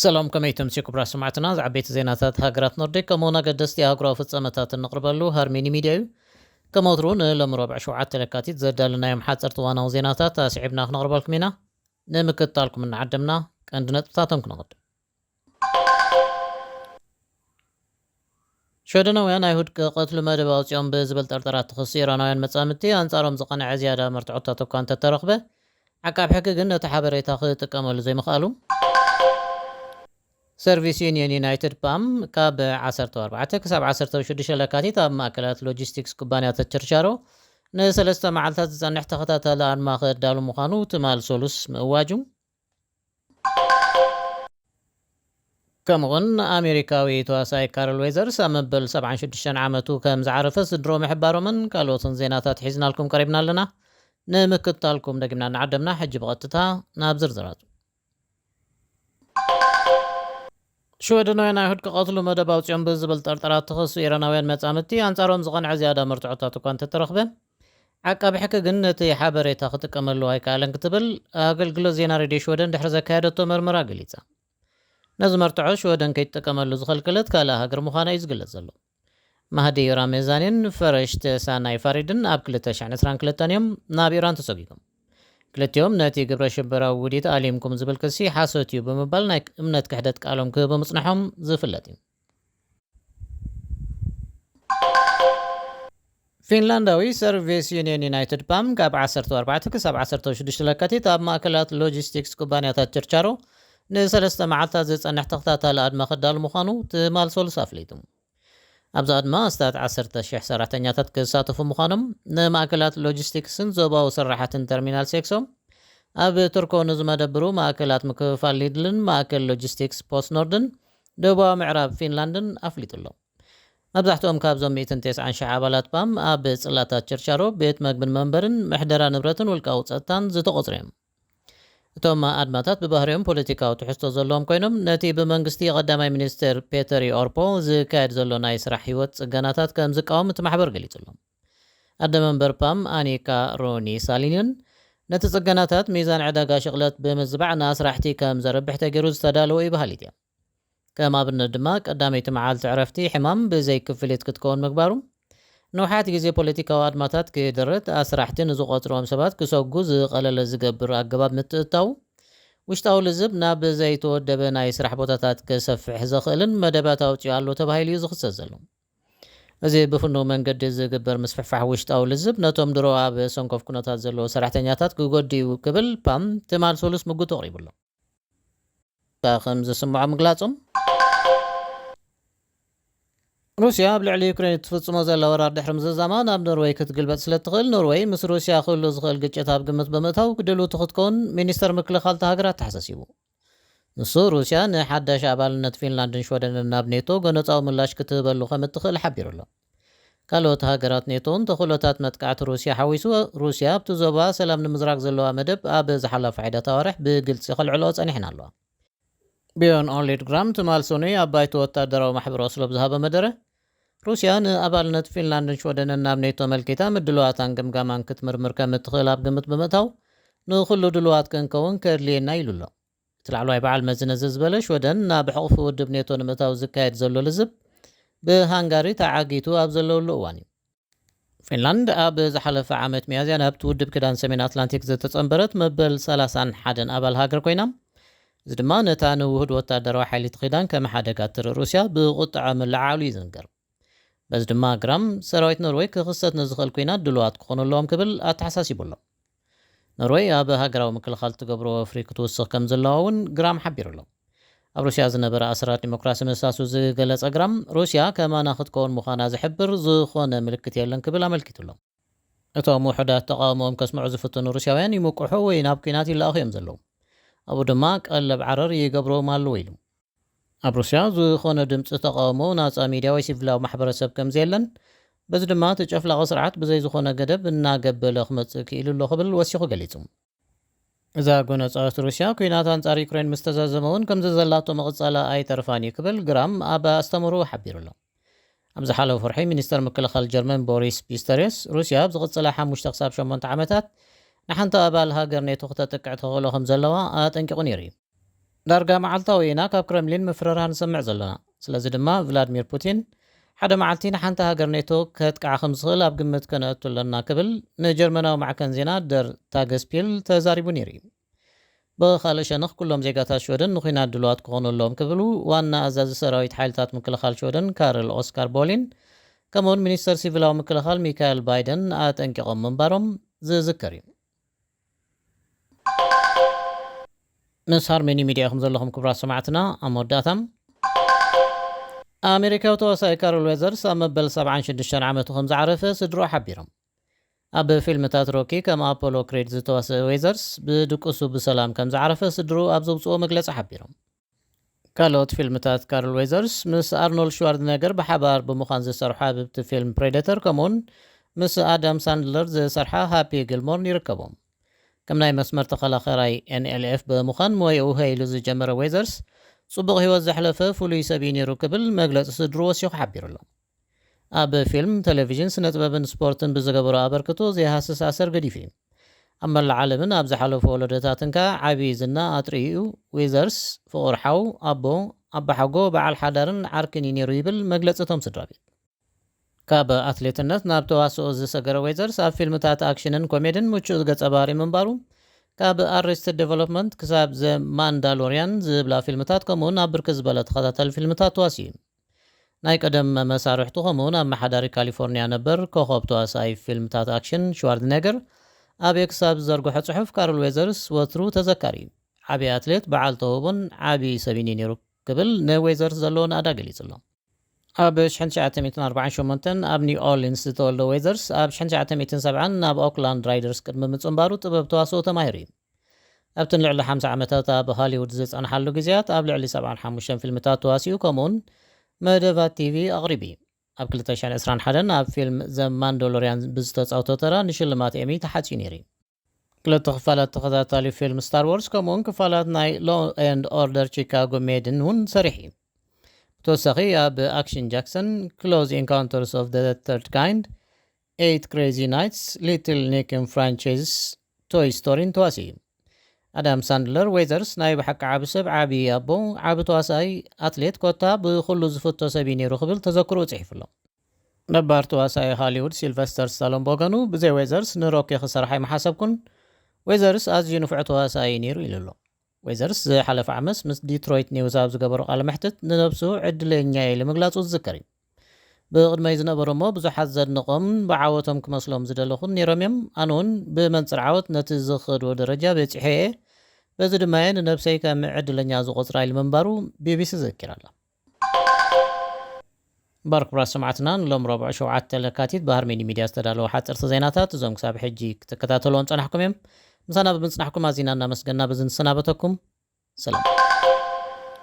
ሰላም፣ ከመይ ትምሲ ክቡራት ሰማዕትና? ዝዓበይቲ ዜናታት ሃገራት ኖርዲክ ከምኡውን ኣገደስቲ ኣህጉራዊ ፍጸመታት እንቕርበሉ ሃርሚኒ ሚድያ እዩ። ከም ወትሩ ንሎሚ ረቡዕ ሸውዓተ ለካቲት ዘዳለናዮም ሓጸርቲ እዋናዊ ዜናታት ኣስዒብና ክነቕርበልኩም ኢና። ንምክትታልኩም እናዓደምና ቀንዲ ነጥብታቶም ክነቕድም። ሽወደናውያን ኣይሁድ ክቐትሉ መደብ ኣውጺኦም ብዝብል ጠርጠራ እትኸሱ ኢራናውያን መጻምድቲ ኣንጻሮም ዝቐንዐ ዝያዳ መርትዖታት እኳ እንተተረኽበ፣ ዓቃብ ሕጊ ግን ነቲ ሓበሬታ ክጥቀመሉ ዘይምኽኣሉ። ሰርቪስ ዩኒየን ዩናይትድ ፓም ካብ ዓሰርተ ኣርባዕተ ክሳብ ዓሰርተ ሽዱሽተ ለካቲት ኣብ ማእከላት ሎጂስቲክስ ኩባንያታት ችርቻሮ ንሰለስተ መዓልታት ዝጸንሕ ተኸታታሊ ኣድማ ከዳሉ ምዃኑ ትማል ሰሉስ ምእዋጁ። ከምኡውን ኣሜሪካዊ ተዋሳኣይ ካርል ዌዘርስ ኣብ መበል ሰብዓን ሽዱሽተን ዓመቱ ከም ዝዓረፈ ስድሮ ምሕባሮምን ካልኦትን ዜናታት ሒዝናልኩም ቀሪብና ኣለና። ንምክትታልኩም ደጊምና እናዓደምና፣ ሕጂ ብቐጥታ ናብ ዝርዝራቱ። ሽወደናውያን ኣይሁድ ክቐትሉ መደብ ኣውጺኦም ብዝብል ጠርጠራ እተኸሱ ኢራናውያን መጻምድቲ ኣንጻሮም ዝቐንዐ ዝያዳ መርትዖታት እኳ እንተተረኽበ፣ ዓቃቢ ሕጊ ግን ነቲ ሓበሬታ ክጥቀመሉ ኣይከኣለን ክትብል ኣገልግሎት ዜና ሬድዮ ሽወደን ድሕሪ ዘካየደቶ መርመራ ገሊጻ። ነዚ መርትዖ ሽወደን ከይትጥቀመሉ ዝኸልከለት ካልእ ሃገር ምዃና እዩ ዝግለጽ ዘሎ። ማህዲ ራሜዛኒን ፈረሽት ሳናይ ፋሪድን ኣብ ክልተ ሽሕን ዕስራን ክልተን እዮም ናብ ኢራን ተሰጒጎም። ክልቲኦም ነቲ ግብረ ሽበራዊ ውዲት ኣሊምኩም ዝብል ክሲ ሓሶት እዩ ብምባል ናይ እምነት ክሕደት ቃሎም ክህቡ ምጽንሖም ዝፍለጥ እዩ። ፊንላንዳዊ ሰርቪስ ዩኒየን ዩናይትድ ፓም ካብ ዓሰርተ ኣርባዕተ ክሳብ ዓሰርተ ሽዱሽተ ለካቲት ኣብ ማእከላት ሎጂስቲክስ ኩባንያታት ችርቻሮ ንሰለስተ መዓልታት ዝጸንሕ ተኸታታሊ ኣድማ ክዳሉ ምዃኑ ትማል ሰሉስ ኣፍሊጡ። ኣብዚ ኣድማ ኣስታት ዓሰርተ ሽሕ ሰራሕተኛታት ክሳተፉ ምዃኖም ንማእከላት ሎጂስቲክስን ዞባዊ ስራሓትን ተርሚናል ሴክሶ ኣብ ቱርኮ ንዝመደብሩ ማእከላት ምክፍፋል ሊድልን ማእከል ሎጂስቲክስ ፖስት ኖርድን ደቡባዊ ምዕራብ ፊንላንድን ኣፍሊጡ ኣሎ። መብዛሕትኦም ካብዞም ሚእትን ተስዓን ሽሕ ኣባላት ፓም ኣብ ጽላታት ችርቻሮ፣ ቤት መግብን መንበርን፣ ምሕደራ ንብረትን ውልቃዊ ጸጥታን ዝተቖጽሩ እዮም። እቶም ኣድማታት ብባህሪኦም ፖለቲካዊ ትሕዝቶ ዘለዎም ኮይኖም፣ ነቲ ብመንግስቲ ቀዳማይ ሚኒስትር ፔተር ኦርፖ ዝካየድ ዘሎ ናይ ስራሕ ህይወት ጽገናታት ከም ዝቃወም እቲ ማሕበር ገሊጹ ኣሎ። ኣደ መንበር ፓም ኣኒካ ሮኒ ሳሊንን፣ ነቲ ጽገናታት ሚዛን ዕዳጋ ሽቕለት ብምዝባዕ ንኣስራሕቲ ከም ዘርብሕ ተገይሩ ዝተዳለወ እዩ በሃሊት እያ። ከም ኣብነት ድማ፣ ቀዳመይቲ መዓልቲ ዕረፍቲ ሕማም ብዘይ ክፍሊት ክትከውን ምግባሩ፣ ንውሓት ግዜ ፖለቲካዊ ኣድማታት ክድርት፣ ኣስራሕቲ ንዝቖጽርዎም ሰባት ክሰጉ ዝቐለለ ዝገብር ኣገባብ ምትእታው፣ ውሽጣዊ ልዝብ ናብ ዘይተወደበ ናይ ስራሕ ቦታታት ክሰፍሕ ዘኽእልን መደባት ኣውጺኡ ኣሎ ተባሂሉ እዩ ዝኽሰስ ዘሎ። እዚ ብፍኑው መንገዲ ዝግበር ምስፍሕፋሕ ውሽጣዊ ልዝብ ነቶም ድሮ ኣብ ሰንኮፍ ኩነታት ዘለዉ ሰራሕተኛታት ክጎድእ እዩ ክብል ፓም ትማል ሰሉስ ምጉቱ ኣቕሪቡ ኣሎ። ከም ዝስምዖ ምግላጾም። ሩስያ ኣብ ልዕሊ ዩክሬን እትፍጽሞ ዘላ ወራር ድሕሪ ምዝዛማ ናብ ኖርወይ ክትግልበጥ ስለ እትኽእል፣ ኖርወይ ምስ ሩስያ ክህሉ ዝኽእል ግጭት ኣብ ግምት ብምእታው ድልውቲ ክትከውን ሚኒስተር ምክልኻል እታ ሃገር ኣተሓሳሲቡ። ንሱ፣ ሩስያ ንሓዳሽ ኣባልነት ፊንላንድን ሽወደንን ናብ ኔቶ ጎነጻዊ ምላሽ ክትህበሉ ከም እትኽእል ሓቢሩ ኣሎ። ካልኦት ሃገራት ኔቶ እውን ተኽእሎታት መጥቃዕቲ ሩስያ ሓዊሱ፣ ሩስያ ኣብቲ ዞባ ሰላም ንምዝራግ ዘለዋ መደብ ኣብ ዝሓለፋ ሒደት ኣዋርሕ ብግልጺ ከልዕልኦ ጸኒሐን ኣለዋ። ቢዮን ኦሊድ ግራም ትማል ሰኑይ ኣብ ባይቶ ወታደራዊ ማሕበር ኦስሎ ብዝሃቦ መደረ፣ ሩስያ ንኣባልነት ፊንላንድን ሽወደንን ናብ ኔቶ ኣመልኪታ ምድልዋታን ግምጋማን ክትምርምር ከም እትኽእል ኣብ ግምት ብምእታው፣ ንኹሉ ድልዋት ክንከውን ከድልየና ኢሉ ኣሎ። እቲ ላዕለዋይ በዓል መዚ ነዚ ዝበለ፣ ሽወደን ናብ ሕቑፊ ውድብ ኔቶ ንምእታው ዝካየድ ዘሎ ልዝብ ብሃንጋሪ ተዓጊቱ ኣብ ዘለውሉ እዋን እዩ። ፊንላንድ ኣብ ዝሓለፈ ዓመት ሚያዝያ ናብቲ ውድብ ክዳን ሰሜን ኣትላንቲክ ዝተጸንበረት መበል ሰላሳን ሓደን ኣባል ሃገር ኮይና፣ እዚ ድማ ነታ ንውሁድ ወታደራዊ ሓይሊ እቲ ኪዳን ከም ሓደጋ እትርኢ ሩስያ ብቁጥዐ ምልዓሉ እዩ ዝንገር። በዚ ድማ ግራም፣ ሰራዊት ኖርወይ ክኽሰት ንዝኽእል ኲናት ድሉዋት ክኾኑ ኣለዎም ክብል ኣተሓሳሲቡ ኣሎ። ኖርወይ ኣብ ሃገራዊ ምክልኻል ትገብሮ ወፍሪ ክትውስኽ ከም ዘለዋ እውን ግራም ሓቢሩ ኣሎ። ኣብ ሩስያ ዝነበረ ኣሰራት ዲሞክራሲ ምህሳሱ ዝገለጸ ግራም፣ ሩስያ ከማና ክትከውን ምዃና ዝሕብር ዝኾነ ምልክት የለን ክብል ኣመልኪቱ ኣሎ። እቶም ውሑዳት ተቓውሞኦም ከስምዑ ዝፍትኑ ሩስያውያን ይምቁሑ ወይ ናብ ኲናት ይለኣኹ እዮም ዘለዉ። ኣብኡ ድማ ቀለብ ዓረር ይገብርዎም ኣለዉ ኢሉ። ኣብ ሩስያ ዝኾነ ድምፂ ተቓውሞ፣ ናፃ ሚድያ ወይ ሲቪላዊ ማሕበረሰብ ከም ዘየለን፣ በዚ ድማ እቲ ጨፍላቒ ስርዓት ብዘይ ዝኾነ ገደብ እናገበለ ክመፅእ ክኢሉ ኣሎ ክብል ወሲኹ ገሊፁ። እዛ ጎነፃዊት ሩስያ ኲናት ኣንፃር ዩክሬን ምስ ተዛዘመ እውን ከምዚ ዘላቶ ምቕፃላ ኣይተርፋን እዩ ክብል ግራም ኣብ ኣስተምህሮ ሓቢሩ ኣሎ። ኣብ ዝሓለፈ ወርሒ ሚኒስተር ምክልኻል ጀርመን ቦሪስ ፒስተሪየስ፣ ሩስያ ኣብ ዝቕፅላ ሓሙሽተ ክሳብ ሸሞንተ ዓመታት ንሓንቲ ኣባል ሃገር ኔቶ ክተጥቅዕ ተኽእሎ ከም ዘለዋ ኣጠንቂቑ ነይሩ እዩ። ዳርጋ መዓልታዊ ኢና ካብ ክረምሊን ምፍርራህ ንሰምዕ ዘለና። ስለዚ ድማ ቭላድሚር ፑቲን ሓደ መዓልቲ ንሓንቲ ሃገር ኔቶ ከጥቅዓ ከም ዝኽእል ኣብ ግምት ከነእቱ ኣለና ክብል ንጀርመናዊ ማዕከን ዜና ደር ታገስፒል ተዛሪቡ ነይሩ እዩ። ብኻልእ ሸነኽ ኩሎም ዜጋታት ሽወደን ንኹናት ድሉዋት ክኾኑ ኣለዎም ክብሉ ዋና ኣዛዚ ሰራዊት ሓይልታት ምክልኻል ሽወደን ካርል ኦስካር ቦሊን ከምኡውን ሚኒስተር ሲቪላዊ ምክልኻል ሚካኤል ባይደን ኣጠንቂቖም ምንባሮም ዝዝከር እዩ። ምስ ሃርሜኒ ሚድያ ኢኹም ዘለኹም ክቡራት ሰማዕትና። ኣብ መወዳእታ ኣሜሪካዊ ተዋሳኢ ካርል ዌዘርስ ኣብ መበል ሰብዓን ሽዱሽተን ዓመቱ ከም ዝዓረፈ ስድሮ ሓቢሮም። ኣብ ፊልምታት ሮኪ ከም ኣፖሎ ክሪድ ዝተዋሰ ዌዘርስ ብድቁሱ ብሰላም ከም ዝዓረፈ ስድሩ ኣብ ዘውፅኦ መግለፂ ሓቢሮም። ካልኦት ፊልምታት ካርል ዌዘርስ ምስ ኣርኖልድ ሽዋርዝነገር ብሓባር ብምዃን ዝሰርሖ ኣብብቲ ፊልም ፕሬደተር ከምኡውን ምስ ኣዳም ሳንድለር ዝሰርሓ ሃፒ ጊልሞርን ይርከቦም። ከም ናይ መስመር ተኸላኸራይ ኤንኤልኤፍ ብምዃን ሞያኡ ሀይሉ ዝጀመረ ዌዘርስ ጽቡቕ ህይወት ዘሕለፈ ፍሉይ ሰብ እዩ ነይሩ ክብል መግለጺ ስድሩ ወሲኹ ሓቢሩ ኣሎ። ኣብ ፊልም፣ ቴሌቪዥን፣ ስነ ጥበብን ስፖርትን ብዝገበሮ ኣበርክቶ ዘይሃስስ ኣሰር ገዲፉ እዩ። ኣብ መላእ ዓለምን ኣብ ዝሓለፉ ወለዶታትን ከኣ ዓቢ ዝና ኣጥሪዩ እዩ። ዌዘርስ ፍቑር ሓው፣ ኣቦ፣ ኣባሓጎ፣ በዓል ሓዳርን ዓርክን እዩ ነይሩ ይብል መግለጺ እቶም ስድራ ቤት። ካብ ኣትሌትነት ናብ ተዋስኦ ዝሰገረ ዌዘርስ ኣብ ፊልምታት ኣክሽንን ኮሜድን ምቹእ ገጸ ባህሪ ምንባሩ፣ ካብ ኣሬስትድ ዴቨሎፕመንት ክሳብ ዘ ማንዳሎሪያን ዝብላ ፊልምታት ከምኡውን ኣብ ብርክት ዝበለ ተኸታታሊ ፊልምታት ተዋስዩ እዩ። ናይ ቀደም መሳርሕቱ ከምኡውን ኣመሓዳሪ ካሊፎርኒያ ነበር ኮኸብ ተዋሳኣይ ፊልምታት ኣክሽን ሽዋርዝነገር ኣብ ኤክስ ኣብ ዝዘርግሖ ጽሑፍ ካርል ዌዘርስ ወትሩ ተዘካሪ እዩ። ዓቢ ኣትሌት፣ በዓል ተውህቦን ዓቢ ሰብን እዩ ነይሩ ክብል ንዌዘርስ ዘለዎ ናእዳ ገሊጹ ኣሎ። ኣብ ሽሕን ትሽዓተ ሚእትን ኣርባዓን ሸሞንተን ኣብ ኒው ኦርሊንስ ዝተወልደ ዌዘርስ ኣብ ሽሕን ትሽዓተ ሚእትን ሰብዓን ናብ ኦክላንድ ራይደርስ ቅድሚ ምጽንባሩ ጥበብ ተዋስኦ ተማሂሩ እዩ። ኣብቲ ንልዕሊ ሓምሳ ዓመታት ኣብ ሃሊውድ ዝጸንሓሉ ግዜያት ኣብ ልዕሊ ሰብዓን ሓሙሽተን ፊልምታት ተዋሲኡ ከምኡውን መደባት ቲቪ ኣቕሪቡ እዩ። ኣብ ክልተ ሽሕን ዕስራን ሓደን ኣብ ፊልም ዘ ማንዳሎሪያን ብዝተጻወቶ ተራ ንሽልማት ኤሚ ተሓጽዩ ነይሩ እዩ። ክልተ ክፋላት ተኸታታሊ ፊልም ስታር ዋርስ ከምኡውን ክፋላት ናይ ሎ ኤንድ ኦርደር ቺካጎ ሜድን እውን ሰሪሑ እዩ። ብተወሳኺ ኣብ ኣክሽን ጃክሰን፣ ክሎዝ ኢንካውንተርስ ኦፍ ዘ ተርድ ካይንድ፣ ኤይት ክሬዚ ናይትስ፣ ሊትል ኒክን ፍራንቻይዝ ቶይ ስቶሪን ተዋሲኡ እዩ። ኣዳም ሳንድለር ዌዘርስ ናይ ብሓቂ ዓቢ ሰብ፣ ዓቢ ኣቦ፣ ዓቢ ተዋሳኣይ፣ ኣትሌት፣ ኮታ ብኹሉ ዝፍቶ ሰብ እዩ ነይሩ ክብል ተዘክሮኡ ጽሒፉ ኣሎ። ነባር ተዋሳኢ ሃሊውድ ሲልቨስተር ስታሎን ብወገኑ ብዘይ ዌዘርስ ንሮኪ ክሰርሕ ኣይምሓሰብኩን። ዌዘርስ ኣዝዩ ንፉዕ ተዋሳኢ እዩ ነይሩ ኢሉ ኣሎ። ዌዘርስ ዝሓለፈ ዓመት ምስ ዲትሮይት ኒውስ ኣብ ዝገበሮ ቃለ መሕትት ንነብሱ ዕድለኛ እየ ኢሉ ምግላጹ ዝዝከር እዩ። ብቕድመይ ዝነበሩ እሞ ብዙሓት ዘድንቖም ብዓወቶም ክመስሎም ዝደለኹን ነይሮም እዮም። ኣነ እውን ብመንጽር ዓወት ነቲ ዝኸድዎ ደረጃ በጺሐ እየ። በዚ ድማ እየ ንነብሰይ ከም ዕድለኛ ዝቖጽራ ኢሉ ምንባሩ ቢቢሲ ዘኪራ ኣላ። ባር ክቡራት ሰማዕትና ንሎም ረቡዕ ሸውዓተ ለካቲት ብሃርሜኒ ሚድያ ዝተዳለወ ሓፀርቲ ዜናታት እዞም ክሳብ ሕጂ ክትከታተልዎም ጸናሕኩም እዮም። ምሳና ብምጽናሕኩም ኣዚና እናመስገና በዚ ንሰናበተኩም። ሰላም።